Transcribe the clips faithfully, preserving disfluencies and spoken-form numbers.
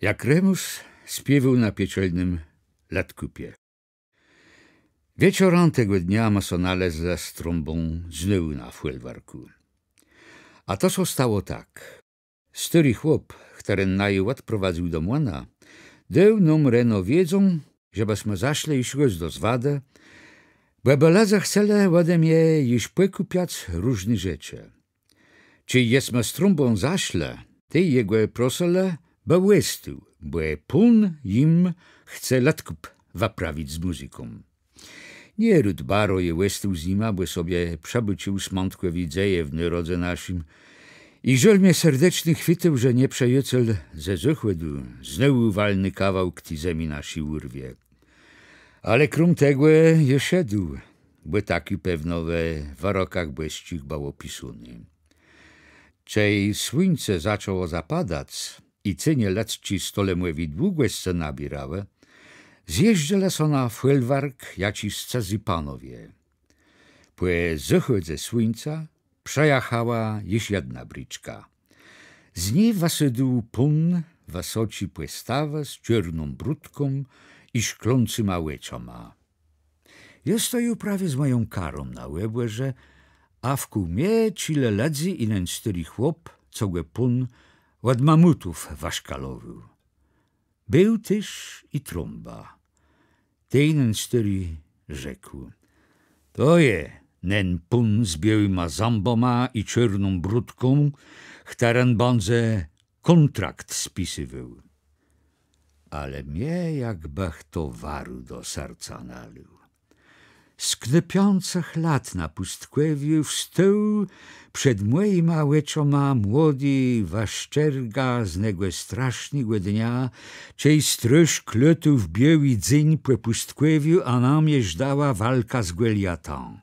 Jak Remùs spiéwôł na pieczelnym lëtkùpie. Wieczorã tegò dnia ma sã nalezlë z Trąbą znôwù na fòlwarkù. A to sã stało tak. Stôri chłop, chtëren naju òdprowadzył do młina, dôł nóm reno wiedzã, żebësma zaszlë jesz rôz do Zwadë, bò bë lëdze chcelë òde mie jesz pòkùpiac różné rzeczë. Czej jesma z Trąbą zaszlë, tej jegò prosëlë, bë òstôł, bò pón jim chce lëtkùp wëprawic z mùzyką. Nie rôd baro jô òstôł z nima, bò sobie przëbôcził Smãtkòwi dzeje w nôrodze naszim. I żôl mie serdeczny chwëcył, że nieprzëjôcel ze zôchòdu znôwù walny kawałk ti zemi naszi ùrwie. Ale króm tegò jô szedł, bò tak ju pewno we wërokach bòsczich bëło pisóné. Czej słuńce zaczãło zapadac i cenie lëdzczi stolemòwi długòscë nabiérałë, zjéżdżelë sã na fòlwark jaczis cëzy panowie. Pò zôchòdze słuńca przëjachała jesz jedna briczka. Z ni wësôdł pón wësoczi pòstawë z czôrną bródką i szklącyma òczama. Jô stojôł prawie z mòją karą na òbòrze, a wkół mie czile lëdzy i nen stôri chłop, co gò pón òd mamùtów wëszkalowôł. Béł téż i Trąba. Tej nen stôri rzekł: „To je nen pón z biôłima zãbama i czôrną bródką, chtëren bãdze kòntrakt spisywôł”. Ale mie jakbë chto warù do serca nalôł. Z knôpiczich lat na pùstkòwiu wstôł przed mòjima òczama młodi wëszczerga z negò strasznégò dnia, czej strôch lôtôł w biôłi dzéń pò pùstkòwiu, a na mie żdała walka z Gòliatã.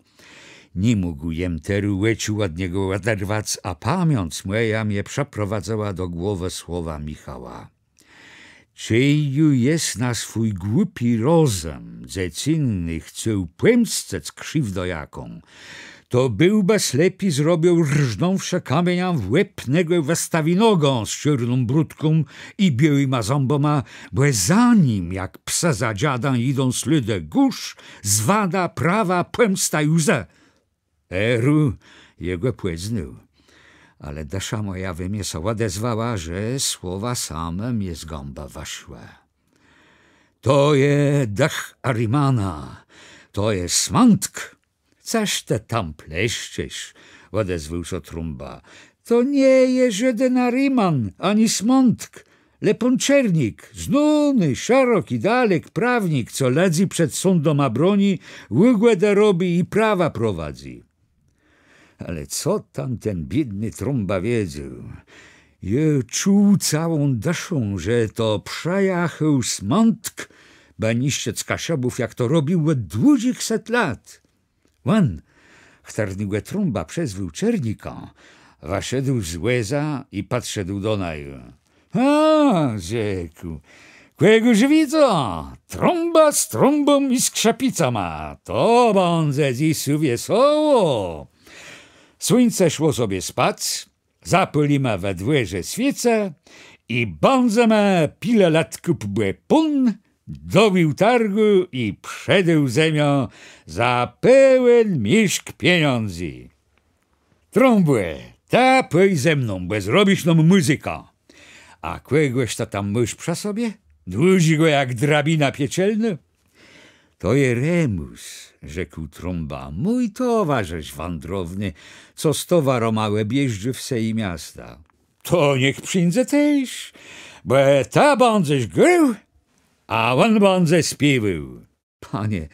Ni mógł jem terô òczu òd niegò òderwac, a pamiãc mòja mie przëprowadzała do głowë słowa Michała. Czej ju jes na swój głupi rozëm dzecynny chcôł pòmscëc krziwdã jaką, to béłbës lepi zrobił, rznąwszë kamieniã w łeb negò wëstawinogã z czôrną bródką i biôłima zãbama, bò za nim, jak psë za dżadã, jidą slôdë gòrz, zwada, prawa, pòmsta i łzë. Terô jô gò pòznôł, ale dësza mòja we mie sã òdezwała, że słowa same mie z gãbë wëszłë. „To je dëch Arimana, to je Smãtk”. „Cëż të tam pleszczesz?” òdezwôł sã Trąba. „To nie je żóden Ariman ani Smãtk, le pón Czernik, znóny szerok i dalek prawnik, co lëdzy przed sądama broni, ùgòdë robi i prawa prowadzy”. Ale co tam ten biédny Trąba wiedzôł? Jô czuł całą dëszą, że to przëjachôł Smãtk, bë niszczëc Kaszëbów, jak to robił òd dłudżich set lat. Òn, chtërnégò Trąba przezwôł Czernikã, wëszedł z wòza i pòdszedł do naju. „A”, rzekł, „kògòż widzã, Trąba z trąbą i skrzëpicama, to bãdze dzysô wiesoło”. Słuńce szło sobie spac, zapôlimë we dwòrze swiéce i bãdzemë pilë lëtkùp, bò pón dobéł targù i przedôł zemiã za pełen miészk pieniãdzy. „Trąbò, të pòj ze mną, bò zrobisz nóm mùzykã. A kògòs të tam môsz przë sobie, dłudżégò jak drabina pieczelnô?” „To je Remùs”, rzekł Trąba, „mój towarzësz wãdrowny, co z towarama òbjéżdżô wsë i miasta”. „To niech przińdze téż, bò të bãdzesz grôł, a òn bãdze spiéwôł”. „Panie”,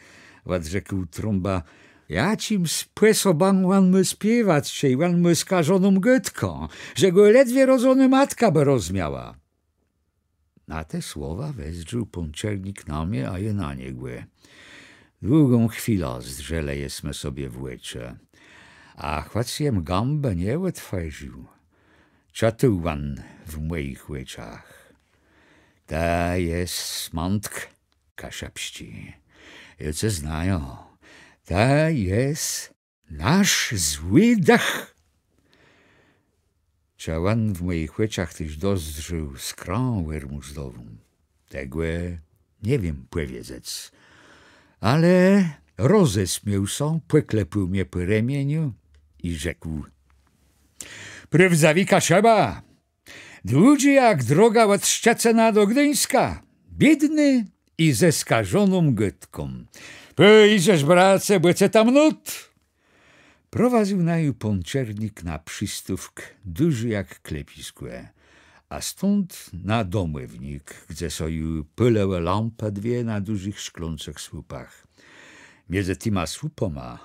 òdrzekł Trąba, „jaczim spòsobã òn mô spiewac, czej òn mô skażoną gôdkã, że gò ledwie rodzonô matka bë rozmiała?” Na te słowa wezdrzôł pón Czernik na mie, a jô na niegò. Długą chwilã zdrzelë jesmë sobie w òczë, a chòc jem gãbë nie òtwòrził, czëtôł òn w mòjich òczach: „Të jes Smãtk kaszëbsczi. Jô ce znajã. Të jes nasz złi dëch”. Czë òn w mòjich òczach téż dozdrzôł skrã òrmùzdową, tegò nie wiém pòwiedzec. Ale rozesmiôł sã, pòklepôł mie pò remieniu i rzekł: Prôwdzëwi Kaszëba, dłudżi jak droga òd Szczecëna do Gduńska, biédny i ze skażoną gôdką. Pòjdzesz, brace, bò ce tam nót. Prowadzył naju pón Czernik na przëstôwk dużi jak klepiskò, a stąd na domòwnik, gdze sã ju pôlëłë lampë dwie na dużich szklącëch słupach. Midzë tima słupama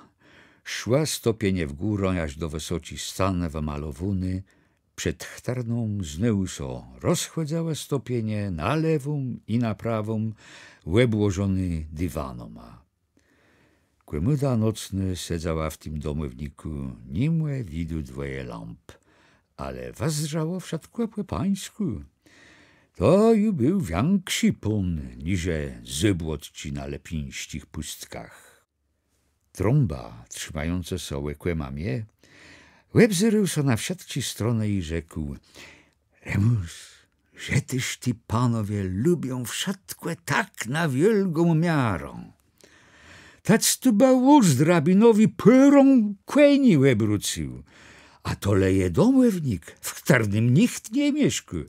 szłë stopienie w górã, jaż do wësoczi scanë wëmalowóny, przed chtërną znôwù sã rozchòdzëłë stopienie na lewą i na prawą, òbłożoné diwanama. Kòmùda nocnô sedzała w tim domòwnikù, nimò widu dwòje lamp, ale wëzdrzało wszëtkò pò pańskù. To ju béł wiãkszi pón niże Zôbłocczi na Lëpińsczich Pùstkach. Trąba, trzimającë sã òkòma mie, òbzérôł sã na wszëtczé stronë i rzekł: Remùs, że téż ti panowie lubią wszëtkò tak na wiôlgą miarã. Tec tu bë wóz drabinowi pôrą kòni òbrócył, a to le je domòwnik, w chtërnym nicht nie mieszkô.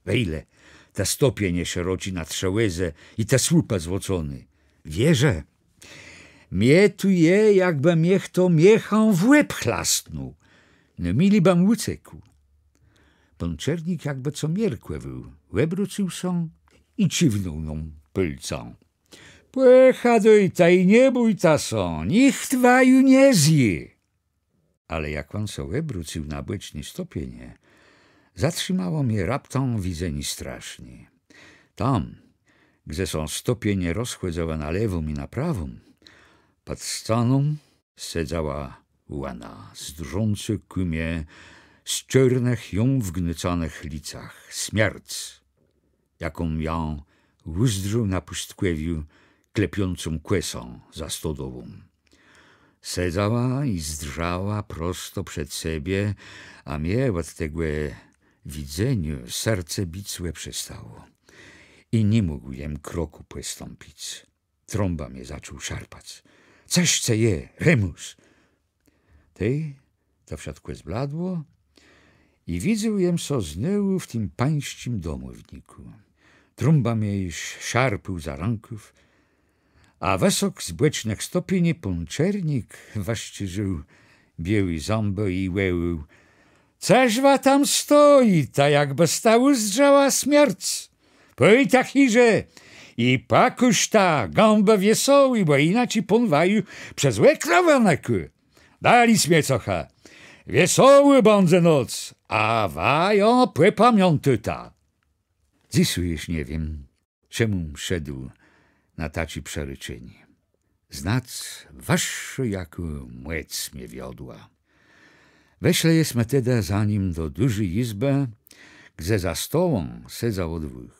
Wejle, te stopienie szeroczé na trzë wòzë i te słupë złoconé. Wierzë, mie tu je, jakbë mie chto miechã w łeb chlastnął. No mili bëm ùcekł. Pón Czernik jakbë co miarkòwôł, òbrócył sã i cziwnął nóm pôlcã. Pòchadôjta i nie bójta sã, nicht waju nie zjé. Ale jak òn sã òbrócył na bòczné stopienie, zatrzimało mie raptem widzenié straszné. Tam, gdze sã stopienie rozchòdzëłë na lewą i na prawą, pòd scaną sedzała òna, zdrzącë kù mie z czôrnëch, jom w gnôcanëch licach, smierc, jaką jô ùzdrzôł na pùstkòwiu klepiącą kòsã za stodołą. Sedzała i zdrzała prosto przed sebie, a mie òd tegò widzeniô serce bic òprzestało i ni mógł jem krokù pòstąpic. Trąba mie zaczął szarpac. Cëż cë je, Remùs? Tej to wszëtkò zbladło i widzôł jem sã znôwù w tim pańsczim domòwnikù. Trąba mie ju szarpôł za rãkôw, a wësok z bòcznëch stopieni pón Czernik wëszczérził biôłé zãbë i wòłôł: Cëż wa tam stojita, jakbësta ùzdrzała smierc? Pòjta chiże i pòkôżta gãbë wiesołi, bò jinaczi pón waju przez òkno wënëkô. Dali, smiecochë, wiesołô bãdze noc, a wa jã pòpamiãtôjta. Dzysô jesz nie wiém, czemù jem szedł na taczé przerëczenié. Znac wëższô jakô mòc mie wiodła. Weszlë jesmë tedë za nim do dużi jizbë, gdze za stołã sedzało dwóch.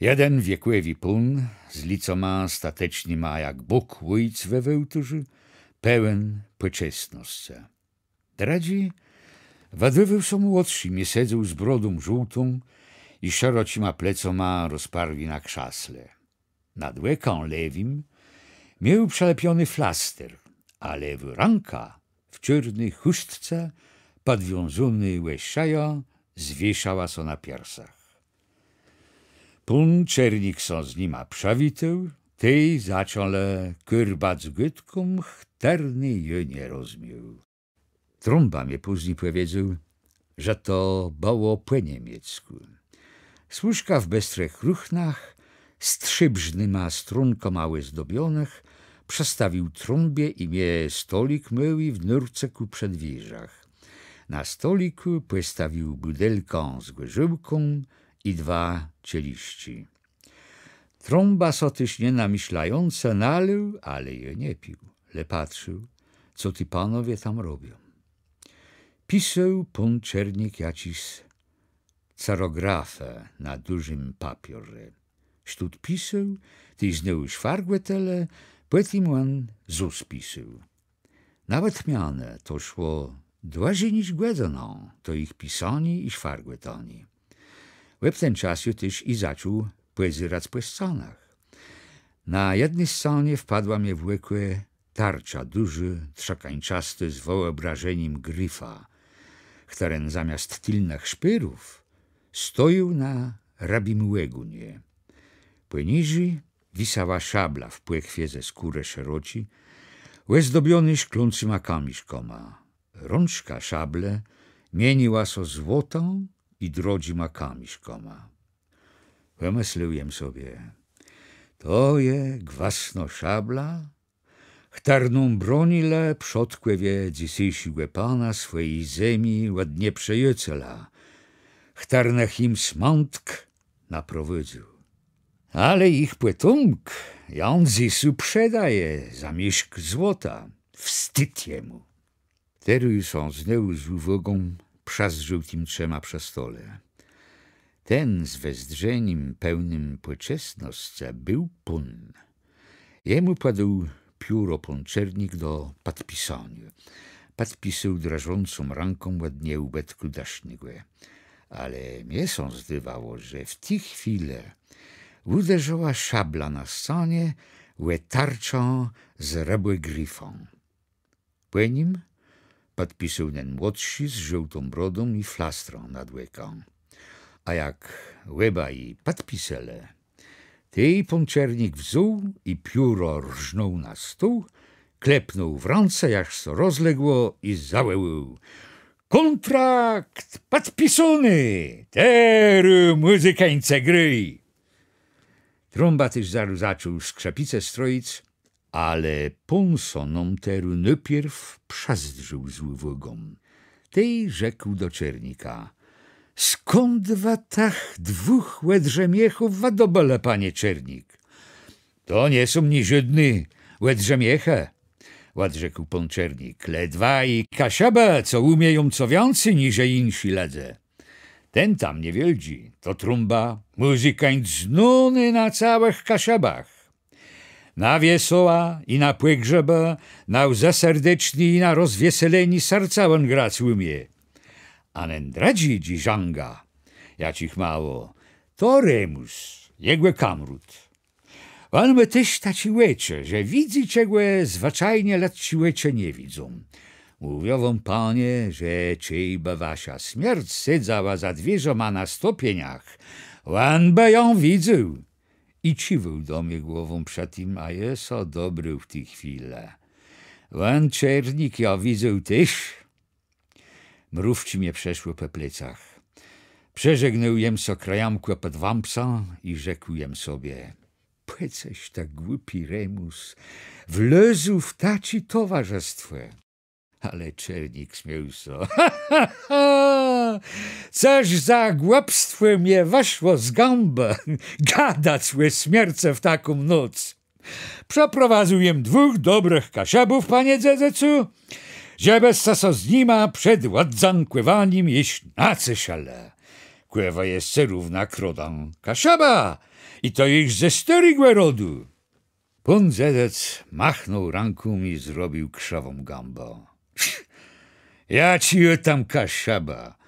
Jeden wiekòwi pón, z licoma statecznyma jak Bóg Òjc we wôłtôrzu, pełen pòczestnoscë. Drëdżi wëdôwôł sã młodszim i sedzôł z brodą żôłtą i szeroczima plecoma rozparłi na krzasle. Nad òkã lewim miôł przëlepiony flaster, a lewô rãka w czôrny chùstce, pòdwiązóny ò szëjã, zwieszała sã na piersach. Pón Czernik sã z nima przëwitôł, tej zaczãlë kôrbac gôdką, chtërny jô nie rozmiôł. Trąba mie pózni pòwiedzôł, że to bëło pò niemieckù. Służka w bestrëch ruchnach, ze strzébrznyma strąkama òzdobionëch, przëstawił Trąbie i mie stolik môłi w nórce kù przedwierzach. Na stolikù pòstawił bùdelkã z gòrzôłką i dwa czeliszczi. Trąba so téż nie namëszlającë nalôł, ale jô nie pił, le patrził, co ti panowie tam robią. Pisôł pón Czernik jaczis cerografë na dużim papiorze. Sztót pisôł, tej znôwù szwargòtelë, pòtim òn zôs pisôł. Na wëtmianã to szło Dłëżi niż gòdzënã to jich pisanié i szwargòtanié. Òb ten czas jô téż i zaczął pòzerac pò scanach. Na jedny scanie wpadła mie w òkò tarcza dużô, trzëkańczastô, z wëòbrażenim grifa, chtëren zamiast tilnëch szpérów stojôł na rëbim ògónie. Pòniżi wisała szabla w pòchwie ze skórë szeroczi, òzdobionô szklącyma kamiszkama. Rączka szablë mieniła sã złotã i drodżima kamiszkama. Pòmëslôł jem sobie: to je gwësno szabla, chtërną bronilë przodkòwie dzysészégò pana swòji zemi òd nieprzëjacela, chtërnëch jim Smãtk naprowôdzôł. Ale jich pòtómk jã dzysô przedaje za miészk złota. Wstid jemù. Terô sã znowù z ùwôgą przëzdrzôł tim trzema przë stole. Ten z wezdrzenim pełnym pòczestnoscë béł pón. Jemù pòdôł pióro pón Czernik do pòdpisaniô. Pòdpisôł drżącą rãką òd nieùbëtkù dësznégò. Ale mie sã zdôwało, że w ti chwilë ùderzëła szabla na scanie ò tarczã z rëbògrifã. Pò nim pòdpisôł nen młodszi z żôłtą brodą i flastrã nad òkã. A jak òbaji pòdpiselë, tej pón Czernik wzął i pióro rznął na stół, klepnął w rãce, jaż sã rozległo, i zawòłôł: kòntrakt pòdpisóny! Terô, mùzykańce, grôj! Trąba téż zarô zaczął skrzëpice stroic, ale pón sã nóm terô nôpierw przëzdrzôł z ùwôgą. Tej rzekł do Czernika: skąd wa tëch dwùch òdrzëmiechów wëdobëlë, panie Czernik? To nie są niżódné òdrzëmiechë, òdrzekł pón Czernik, le dwaji Kaszëbë, co ùmieją co wiãcy niże jinszi lëdze. Ten tam niewiôldżi to Trąba, mùzykańt znóny na całëch Kaszëbach. Na wiesoła i na pògrzebë, na łzë serdeczné i na rozwieselenié serca òn grac ùmie. A nen drëdżi dżiżãga, jaczich mało, to Remùs, jegò kamrôt. Òn mô téż taczé òczë, że widzy, czegò zwëczajné lëdzczé òczë nie widzą. Mówiã wóm, panie, że czejbë wasza smierc sedzała za dwiérzama na stopniach, òn bë jã widzôł. I cziwôł do mie głową przë tim, a jô sã dobrôł w ti chwilë. Òn, Czernik, jã widzôł téż. Mrówczi mie przeszłë pò plecach. Przeżegnôł jem sã krëjamkò pòd wãpsã i rzekł jem sobie: pò cëż tak głupi Remùs wlôzł w taczé towarzëstwò. Ale Czernik smiôł sã. Ha, ha, ha! Cëż za głëpstwò mie wëszło z gãbë, gadac ò smiercë w taką noc. Przëprowadzył jem dwùch dobrëch Kaszëbów, panie dzedzëcu, żebësce sã z nima przed òddzãkòwanim jesz naceszëlë. Kò wa jesce równak rodã Kaszëba, i to jesz ze stôrégò rodu. Pón dzedzëc machnął rãką i zrobił krzëwą gãbã. Jaczi jô tam Kaszëba?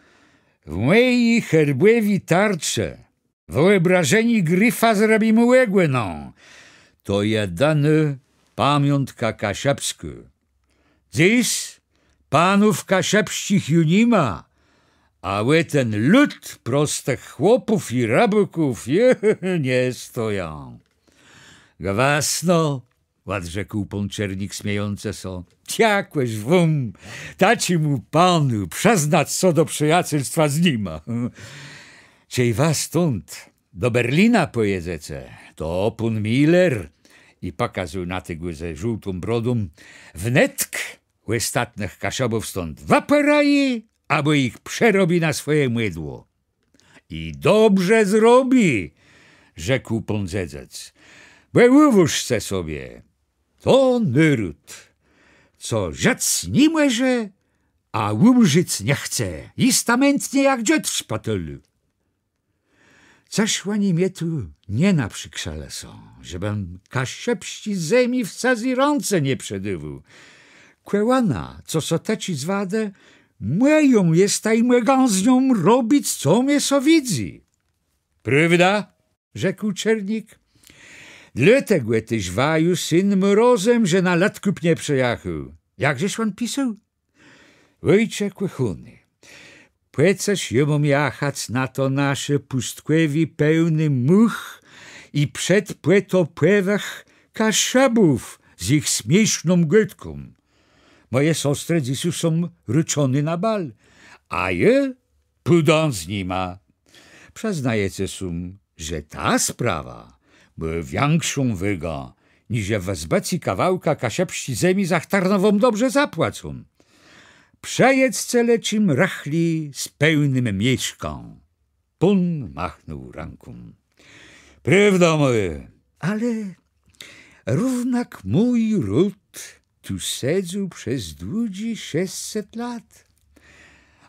W mòji herbòwi tarczë wëòbrażenié grifa z rëbim ògònã to jedinô pamiątka kaszëbskô. Dzys panów kaszëbsczich ju ni ma, a ò ten lud prostëch chłopów i rëbôków jô nie stojã. Gwësno, òdrzekł pón Czernik, smiejącë sã. Jakòż wóm, taczémù panu, przëznac sã do przëjacelstwa z nima? Czej wa stąd do Berlina pòjedzece, to pón Miller, i pòkazôł na tegò ze żôłtą brodą, wnetk òstatnëch Kaszëbów stąd wëpôrëje, abò jich przerobi na swòje mòdło. I dobrze zrobi, rzekł pón dzedzëc, bò ùwôżce sobie, to nôród, co żëc ni mòże, a ùmrzéc nie chce, jistamentnie jak dżôd w szpitôlu. Cëż òni mie tu nie naprzikrzëlë sã, żebëm kaszëbsczi zemi w cëzé rãce nie przedôwôł. Kò òna, co sã tëczi zwadë, Mòjã jes, tej mògã z nią robic, co mie sã widzy. Prôwda, rzekł Czernik. Dlôtegò téż waju syn mô rozëm, że na lëtkùp nie przëjachôł. Jakżeż òn pisôł? Òjcze kòchóny, pò cëż jô móm jachac na to nasze pùstkòwié pełné mùch i przedpòtopòwëch Kaszëbów z jich smiészną gôdką? Mòje sostrë dzysô są rôczoné na bal, a jô pùdã z nima. Przëznajece sã, że ta sprawa bë wikszą wëgã niże wëzbëcé kawałka kaszëbsczi zemi, za chtërną wóm dobrze zapłacą. Przejedzce le czim rëchli z pełnym mieszkã. Pón machnął rãką. Prôwda, mòje, ale równak mój ród tu sedzôł przez dłudżé szescset lat.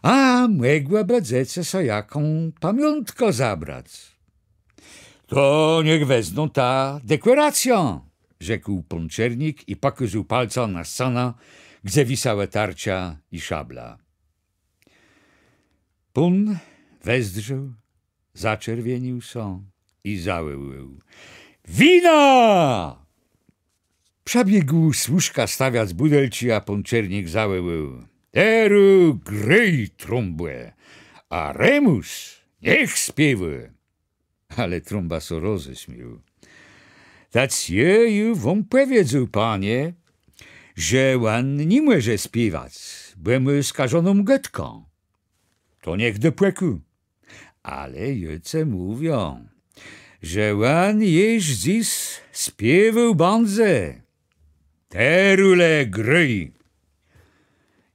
A mògłë bë dzecë so jaką pamiątkã zabrac. To niech wezną tã dekòracjã, rzekł pón Czernik i pòkôzôł pôlcã na scanã, gdze wisałë tarcza i szabla. Pón wezdrzôł, zaczerwienił sã i zawòłôł: Wina! Przëbiégł służka stawiac bùdelczi, a pón Czernik zawòłôł: Terô grôj, Trąbò, a Remùs niech spiéwô. Ale Trąba sã rozesmiôł. Tec jô ju wóm pòwiedzôł, panie, że òn ni mòże spiewac, bò mô skażoną gôdkã. To niech dô pòkù. Ale jô cë mówiã, że òn jesz dzys spiéwôł bãdze. Terô le grôj.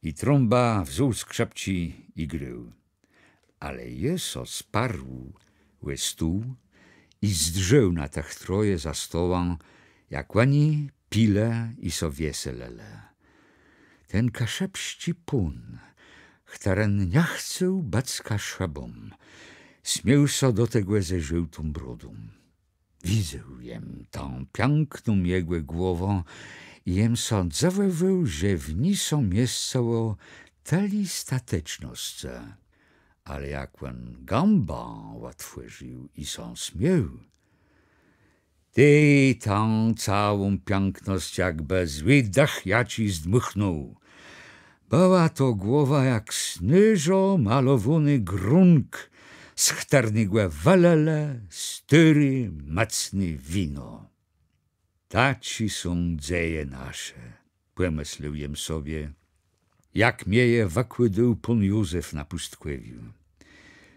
I Trąba wzął skrzëpczi i grôł. Ale jô sã sparł ò stół i zdrzôł na tëch troje za stołã, jak òni pilë i sã wieselëlë. Ten kaszëbsczi pón, chtëren nie chcôł bëc Kaszëbą, smiôł sã do tegò ze żôłtą brodą. Widzôł jem tã piãkną jegò głowã i jem sã dzëwòwôł, że w ni sã miescëło tëli statecznoscë. Ale jak òn gãbã òtwòrził i sã smiôł, tej tã całą piãknosc jakbë zły dëch jaczi zdmùchnął. Bëła to głowa jak snôżo malowóny grónk, z chtërnégò wëlelë stôré, mòcné wino. Taczé są dzeje nasze, pòmëslił jem sobie, jak mie je wëkłôdôł pón Józef na pùstkòwiu.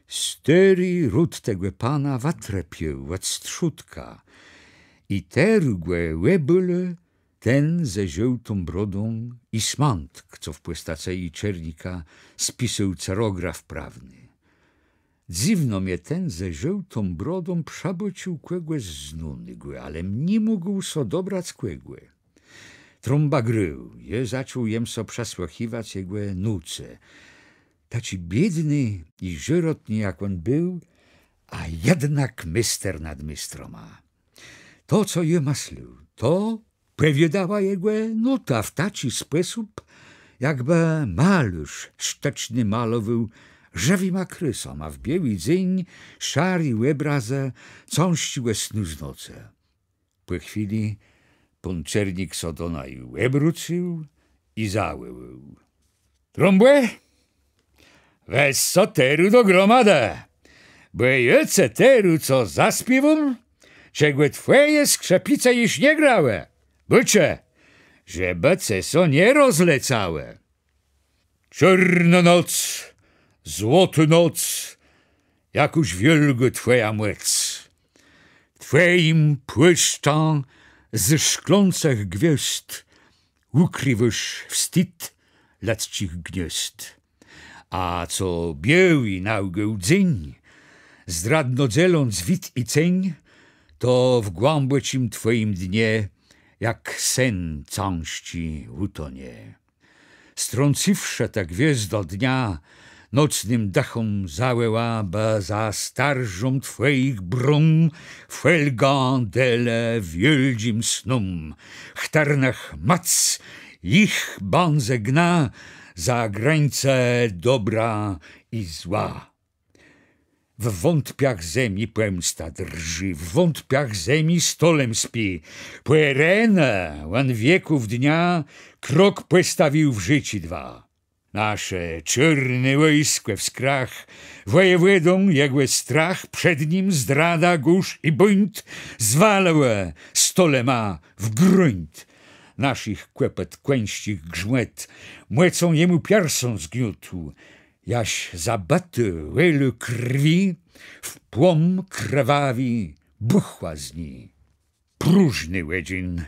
Stôri ród tegò pana wëtrëpiôł òd strzódka i terô gò òbùlë ten ze żôłtą brodą i Smãtk, co w pòstacëji Czernika spisôł cerograf prawny. Dzywno mie ten ze żôłtą brodą przëbôcził kògòs znónégò, ale ni mógł sã dobrac kògò. Trąba grôł, jô zaczął jem sã przësłëchiwac jegò nóce. Taczi biédny i sërotny jak òn béł, a jednak méster nad méstrama. To, co jô mëslôł, to pòwiôdała jegò nóta w taczi spòsób, jakbë malôrz sztëczny malowôł żëwima krésama w biôłi dzéń szaré òbrazë cãżczégò snu z nocë. Pò chwilë pón Czernik sã do naju òbrócył i zawòłôł: Trąbò, wez sã terô do gromadë, bò jô cë terô cos zaspiéwóm, czegò twòje skrzëpice jesz nie grałë. Bôczë, żebë cë sã nie rozlecałë. Czôrnô noc, złotô noc, jakùż wiôlgô twòja mòc. Twòjim płôszczã ze szklącëch gwiôzd ùkriwôsz wstid lëdzczich gniôzd. A co biôłi nagò dzéń, zdradno dzeląc wid i céń, to w głãbòczim twòjim dnie, jak sen cãżczi, ùtonie. Strącywszë tã gwiôzdã dnia, nocnym dëchóm zawòła, bë za starżą twòjich bróm fòlgã delë wiôldżim snóm, chtërnëch mòc jich bãdze gna, za grańce dobra i zła. W wątpiach zemi pòmsta drżi, w wątpiach zemi stolem spi. Pò renie òn wieków dnia krok pòstawił w żëcé dwa. Nasze czôrné wòjskò w skrach, wòjewòdã jegò strach, przed nim zdrada, gòrz i bùnt, zwalałë stolema w grunt. Naszich kòpët kòńsczich grzmòt mòcą jemù piersã zgniótł, jaż zabëtô wòlô krwi w płom krwawi bùchła z ni. Próżny òdżin,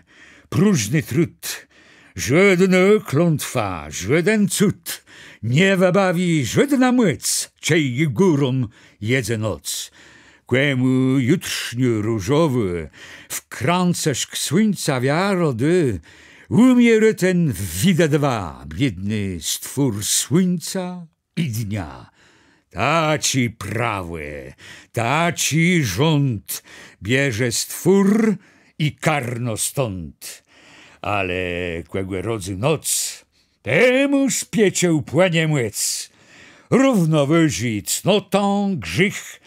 próżny trud, żódnô klątwa, żóden cud nie wëbawi, żódnô mòc, czej ji górą jedze noc. Kòmù jutrzniô różowô w krãcëszk słuńca wiarã dô, ùmiérô ten w widë dwa, biédny stwór słuńca i dnia. Taczé prawò, taczi rząd bierze stwór i karno stąd. Ale kògò rodzy noc, temù z piekła płënie mòc. Równo wôżi cnota, grzéch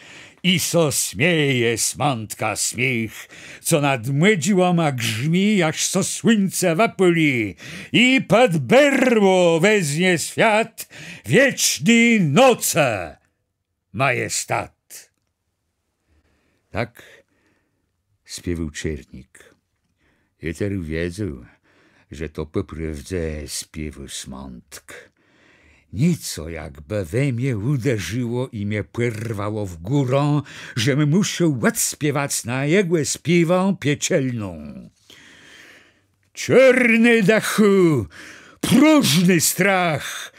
i sã smieje Smãtka smiéch, co nad mòdżiłama grzmi, jaż sã słuńce wëpôli i pòd berło weznie swiat wieczny nocë majestat. Tak spiéwôł Czernik. Jô terô wiedzôł, że to pò prôwdze spiéwôł Smãtk. Nico jakbë we mie ùderzëło i mie pòrwało w górã, żem mùszôł òdspiewac na jegò spiéwã pieczelną. Czôrny dëchù, próżny strach,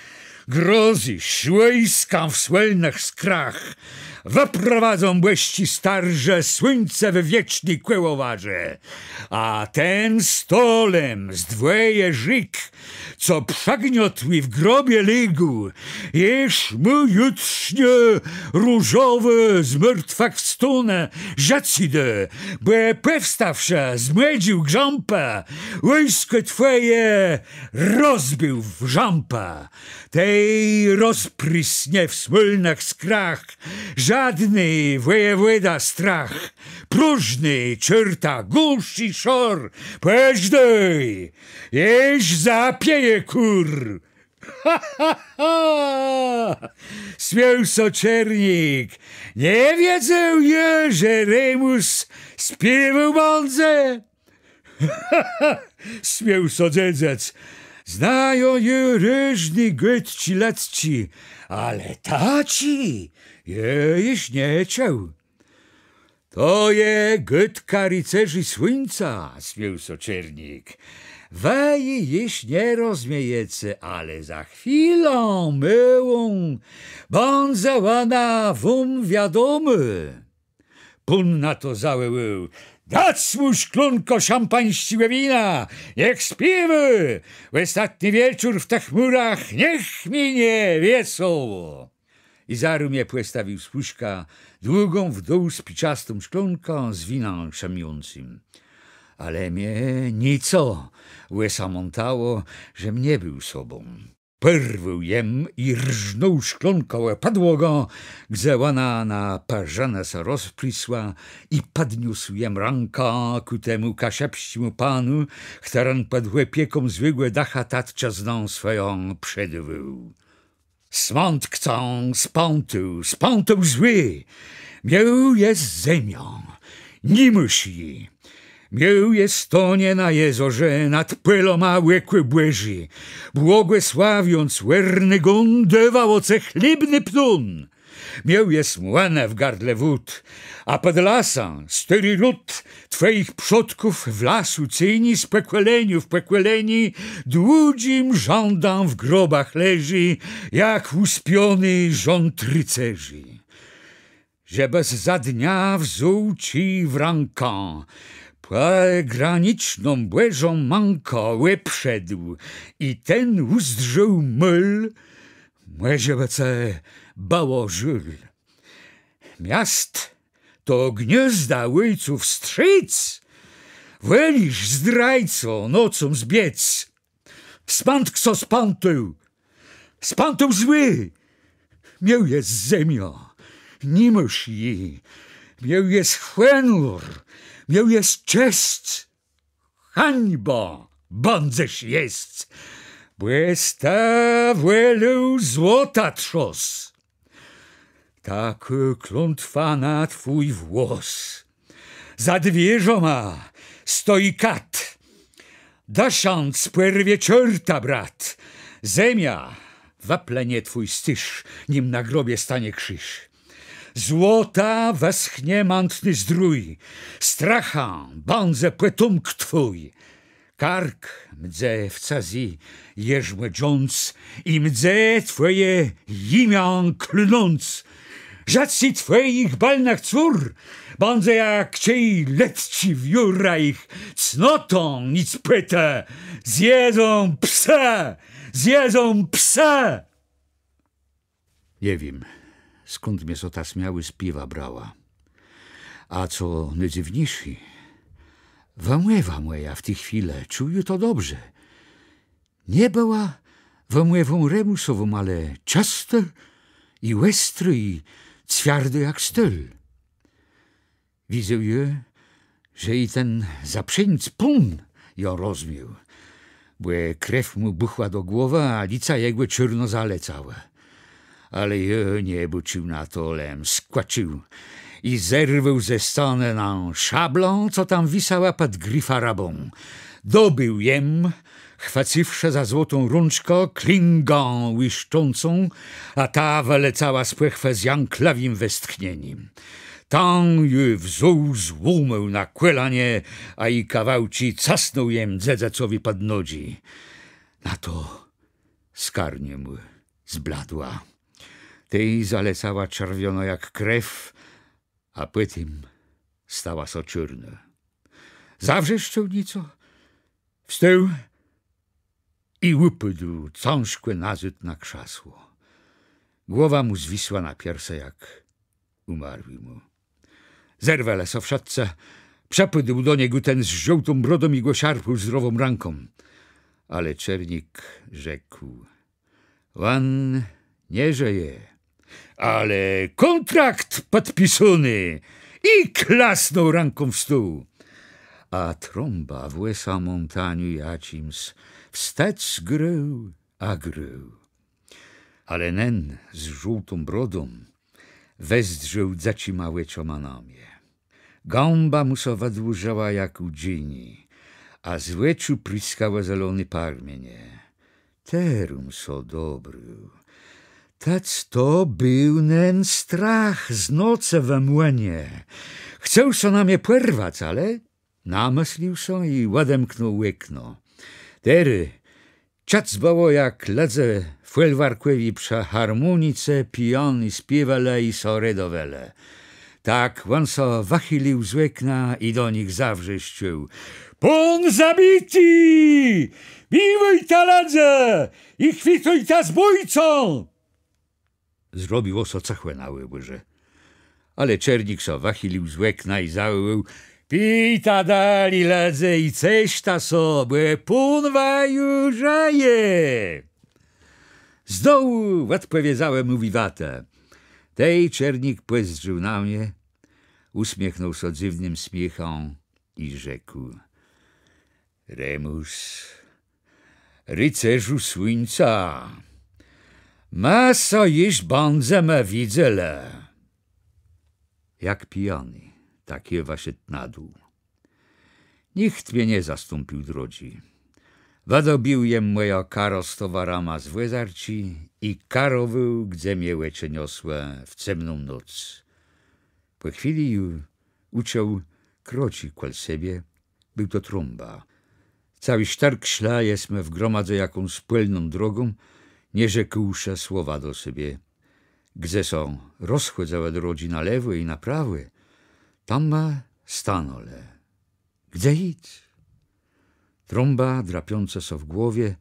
grozysz wòjskã w smòlnëch skrach. Wëprowadzą bòsczi starże słuńce w wieczny kòłowarze. A ten stolem zdwòji żëk, co przëgniotłi w grobie légł, jesz mù jutrzniô różowô z martwëch wstónie, żëcé dô, bò pòwstôwszë z mòdżił grzãpë, wòjskò twòje rozbił w żãpë. Tej rozprisnie w smòlnëch skrach żódny wòjewòda strach. Próżny czôrta, głuczi szor, pòżdôj, jesz zapieje kùr. Ha, ha, ha! Smiôł sã Czernik. Nie wiedzôł jô, że Remùs spiéwôł bãdze. Smiôł sã dzedzëc. Znajã jô różné gôdczi lëdzczé, ale taczi jô jesz nie czuł. To je gôdka ricerzi słuńca, smiôł sã Czernik. Wë ji jesz nie rozmiejece, ale za chwilã môłą bãdze òna wóm wiadomô. Pón na to zawòłôł: Dac mù szklónkã szampańsczégò wina, niech spiéwô! Òstatny wieczór w tëch mùrach niech minie wiesoło. I zarô mie pòstawił służka długą w dół spiczastą szklónkã z winã szëmiącym. Ale mie nico òsamãtało, żem nie béł sobą. Pòrwôł jem i rznął szklónkã ò pòdłogã, gdze òna na parzënã sã rozprisła, i pòdniósł jem rãkã kù temù kaszëbsczémù panu, chtëren pòd òpieką złégò dëcha tatczëznã swòją przedôwôł. Smãtk cã spãtôł, spãtôł złi. Miôł jes zemiã, ni môsz ji. Miôł jes tonié na jezorze, nad pòlama òkò Bòżé, błogòsławiąc òrny gón, dôwało cë chlebny ptón. Miôł jes młënë w gardle wód, a pòd lasã stôri lud twòjich przodków w lasu ceni, z pòkòleniô w pòkòlenié dłudżim rzãdã w grobach leżi, jak ùspióny rząd ricerzi. Żebës za dnia wzął czij w rãkã, pògraniczną Bòżą mãkã òbszedł i ten ùzdrzôł môl, mòże bë cë bëło żôl. Miast to gniôzda òjców strzéc, wòlisz, zdrajco, nocą zbiec. Smãtk sã spãtôł, Spãtôł złi! Miôł jes zemiã, ni môsz ji. Miôł jes hònór, miôł jes czesc. Hańbã bãdzesz jesc, bò jes të wòlôł złota trzos. Takô klątwa na twój włos. Za dwiérzama stoji kat. Dëszã pòrwie czôrta brat. Zemia wëplënie twój scyrz, nim na grobie stónie krziż. Złota wëschnie mãtny zdrój. Strachã bãdze pòtómk twój. Kark mdze w cëzé jarzmo dżąc i mdze twòje jimiã klnąc. Żëcé twòjich bëlnëch cór bãdze jak czej letczi wiór, a jich cnotã nick pòtã zjedzą psë, zjedzą psë. Nie wiém, skąd mie sã ta smiałosc spiéwa brała. A co nôdzywniészé, wëmòwa mòja w ti chwilë, czëjã to dobrze, nie bëła wëmòwą Remùsową, ale czëstô i òstrô, i cwiardô jak stôl. Widzôł jô, że i ten zaprzińc pón jã rozmiôł, bò krew mù bùchła do głowë, a lica jegò czôrno zalecałë. Ale jô nie bôcził na to, lem skòcził i zerwôł ze scanë nã szablã, co tam wisała pòd grifarabą. Dobéł jem, chwëcywszë za złotą rączkã, klingã łiszczącą, a ta wëlecała z pòchwë z jãklëwim westchnienim. Tã jô wzął, złómôł na kòlanie, a ji kawałczi casnął jem dzedzëcowi pòd nodżi. Na to skarniô mù zbladła. Tej zalecała czerwionô jak krew, a pòtim stała sã czôrnô. Zawrzeszczôł nico, wstôł i ùpôdł cãżkò nazôd na krzasło. Głowa mù zwisła na piersë jak ùmarłémù. Zerwelë sã wszëtcë, przëpôdł do niegò ten z żôłtą brodą i gò szarpôł zdrową rãką. Ale Czernik rzekł: Òn nie żëje, ale kòntrakt pòdpisóny. I klasnął rãką w stół. A Trąba w òsamãtaniu jaczims wstec grôł a grôł. Ale nen z żôłtą brodą wezdrzôł dzëczima òczama na mie. Gãba mù sã wëdłużała jak ù dżini, a z òczu prëskałë zeloné parmienie. Terô jem sã dobrôł. Tec to béł nen strach z nocë we młinie. Chcôł sã na mie pòrwac, ale namëslił sã i òdemknął òkno. Terô czëc bëło, jak lëdze fòlwarkòwi przë harmónice pijany spiéwelë i sã redowelë. Tak òn sã wëchilił z òkna i do nich zawrzeszczôł: Pón zabiti! Miłujta, lëdze, i chwëtôjta zbójcã! Zrobiło sã cëchò na òbòrze. Ale Czernik sã wëchilił z òkna i zawòłôł: Pijta dali, lëdze, i ceszta sã, bò pón waju żëje! Z dołu òdpòwiedzałë mù wiwatë. Tej Czernik pòzdrzôł na mie, ùsmiechnął sã dzywnym smiéchã i rzekł: Remùs, ricerzu słuńca, më sã jesz bãdzemë widzelë. Jak pijany, tak jô wëszedł na dół. Nicht mie nie zastąpił drodżi. Wëdobéł jem mòjã karã z towarama z wòzarczi i karowôł, gdze mie òczë niosłë, w cemną noc. Pò chwilë ju ùczuł kroczi kòl sebie. Béł to Trąba. Całi sztërk szlë jesmë w gromadze jakąs pòlną drogą, nie rzekłszë słowa do sebie. Gdze sã rozchòdzałë drodżi na lewò i na prawò, tam ma stanãlë. Gdze jic? Trąba, drapiącë sã w głowie,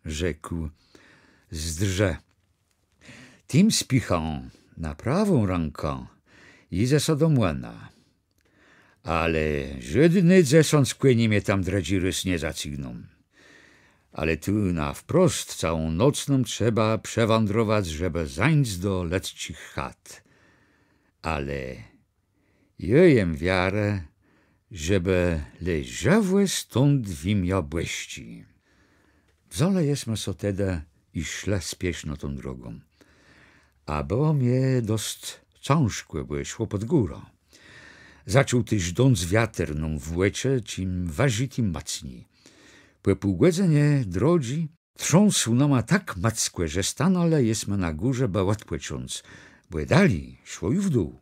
rzekł: Zdrzë. Tim spichã na prawą rãkã jidze sã do młëna. Ale żódné dzesãc kòni mie tam drëdżi rôz nie zacygną. Ale tu na wprost całą noc nóm trzeba przewãdrowac, żebë zańc do lëdzczich chat. Ale jô jem wiarë, żebë le żëwò stąd w imiã Bòsczé. Wzãlë jesmë sã tedë i szlë spieszno tą drogą. A bëło mie dosc cãżkò, bò szło pòd górã. Zaczął téż dąc wiater nóm w òczë, czim wëżi, tim mòcni. Pò pół gòdzënie drodżi trząsł nama tak mòckò, że stanãlë jesmë na górze, bë òdpòcząc, bò dali szło ju w dół.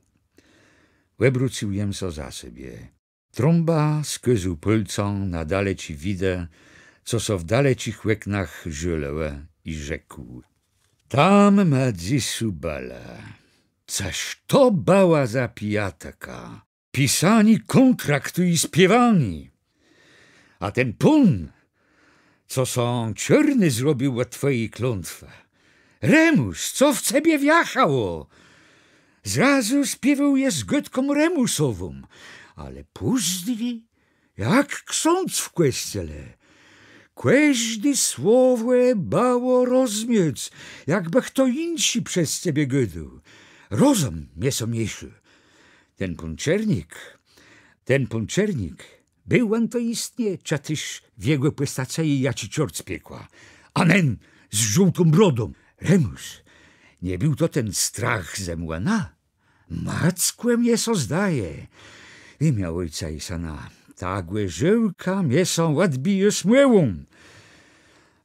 Òbrócył jem sã za sebie. Trąba skôzôł pôlcã na daleczi widë, co sã w daleczich òknach żôlëłë, i rzekł: Tam ma dzysô bëlë. Cëż to bëła za pijatëka! Pisanié kòntraktu i spiéwanié. A ten pón, co sã czôrny zrobił òd twòji klątwë. Remùs, co w cebie wjachało? Zrazu spiéwôł jes gôdką Remùsową, ale pózni jak ksądz w kòscele. Kòżdé słowò bëło rozmiec, jakbë chto jinszi przez cebie gôdôł. Rozëm mie sã miészô. Ten pón Czernik, ten pón Czernik, béł òn to jistnie, czë téż w jegò pòstacëji jaczi czort z piekła. A nen z żôłtą brodą. Remùs, nie béł to ten strach ze młëna? Mòckò mie sã zdaje. W imiã Òjca i Sëna, ta gòrzôłka mie sã òdbijô smòłą.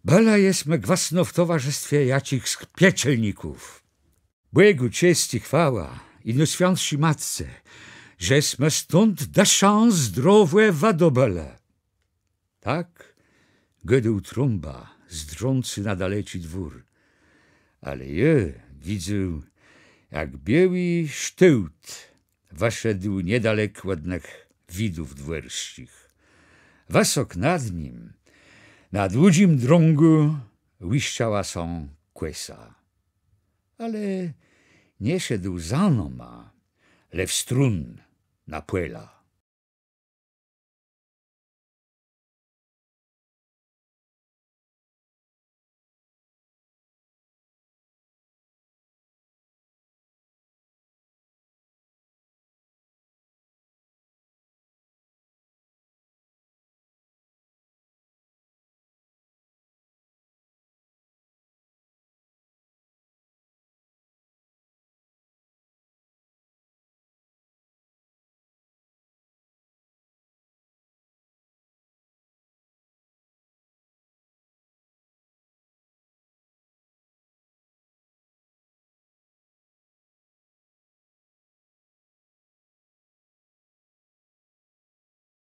Bëlë jesmë gwësno w towarzëstwie jaczichs pieczelników. Bògù czesc i chwała i Nôswiãtszi Matce, że jesmë stąd dëszą zdrowò wëdobëlë. Tak gôdôł Trąba, zdrzącë na daleczi dwór. Ale jô widzôł, jak biôłi sztôłt wëszedł niedalek òd nëch widów dwòrsczich. Wësok nad nim, na dłudżim drągù, łiszczała sã kòsa. Ale nie szedł za nama, le w strón na pòla.